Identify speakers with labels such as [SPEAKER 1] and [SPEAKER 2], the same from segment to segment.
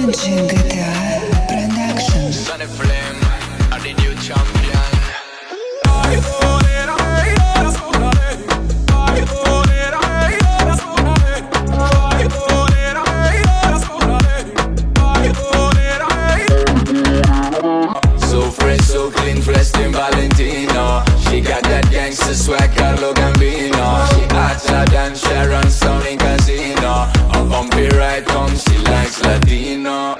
[SPEAKER 1] Energy GTA Production.
[SPEAKER 2] Sonny Flame are the new champion. So fresh, so clean, dressed in Valentino. She got that gangster swag, Carlo Gambino. She hotter than Sharon Stone in Casino. A bumpy ride come, she likes Latino.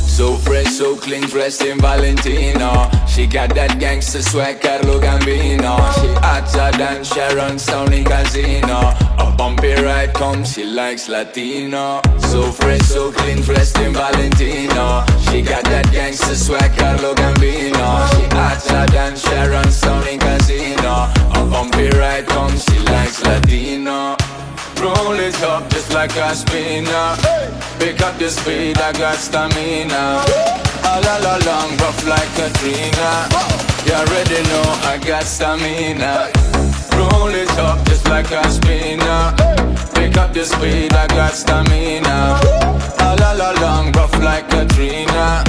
[SPEAKER 2] So fresh, so clean, dressed in Valentino. She got that gangster swag, Carlo Gambino. She hotter than Sharon Stone in Casino. A bumpy ride come, she likes Latino. So fresh, so clean, dressed in Valentino. She got that gangster swag, Carlo Gambino. She hotter than Sharon Stone in Casino. A bumpy ride come, she likes Latino. Roll it up just like a spinner. Pick up the speed, I got stamina. All along, rough like Katrina. You already know I got stamina. Roll it up just like a spinner. Pick up the speed, I got stamina. All along, rough like Katrina.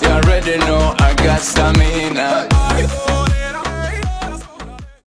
[SPEAKER 2] You already know I got stamina.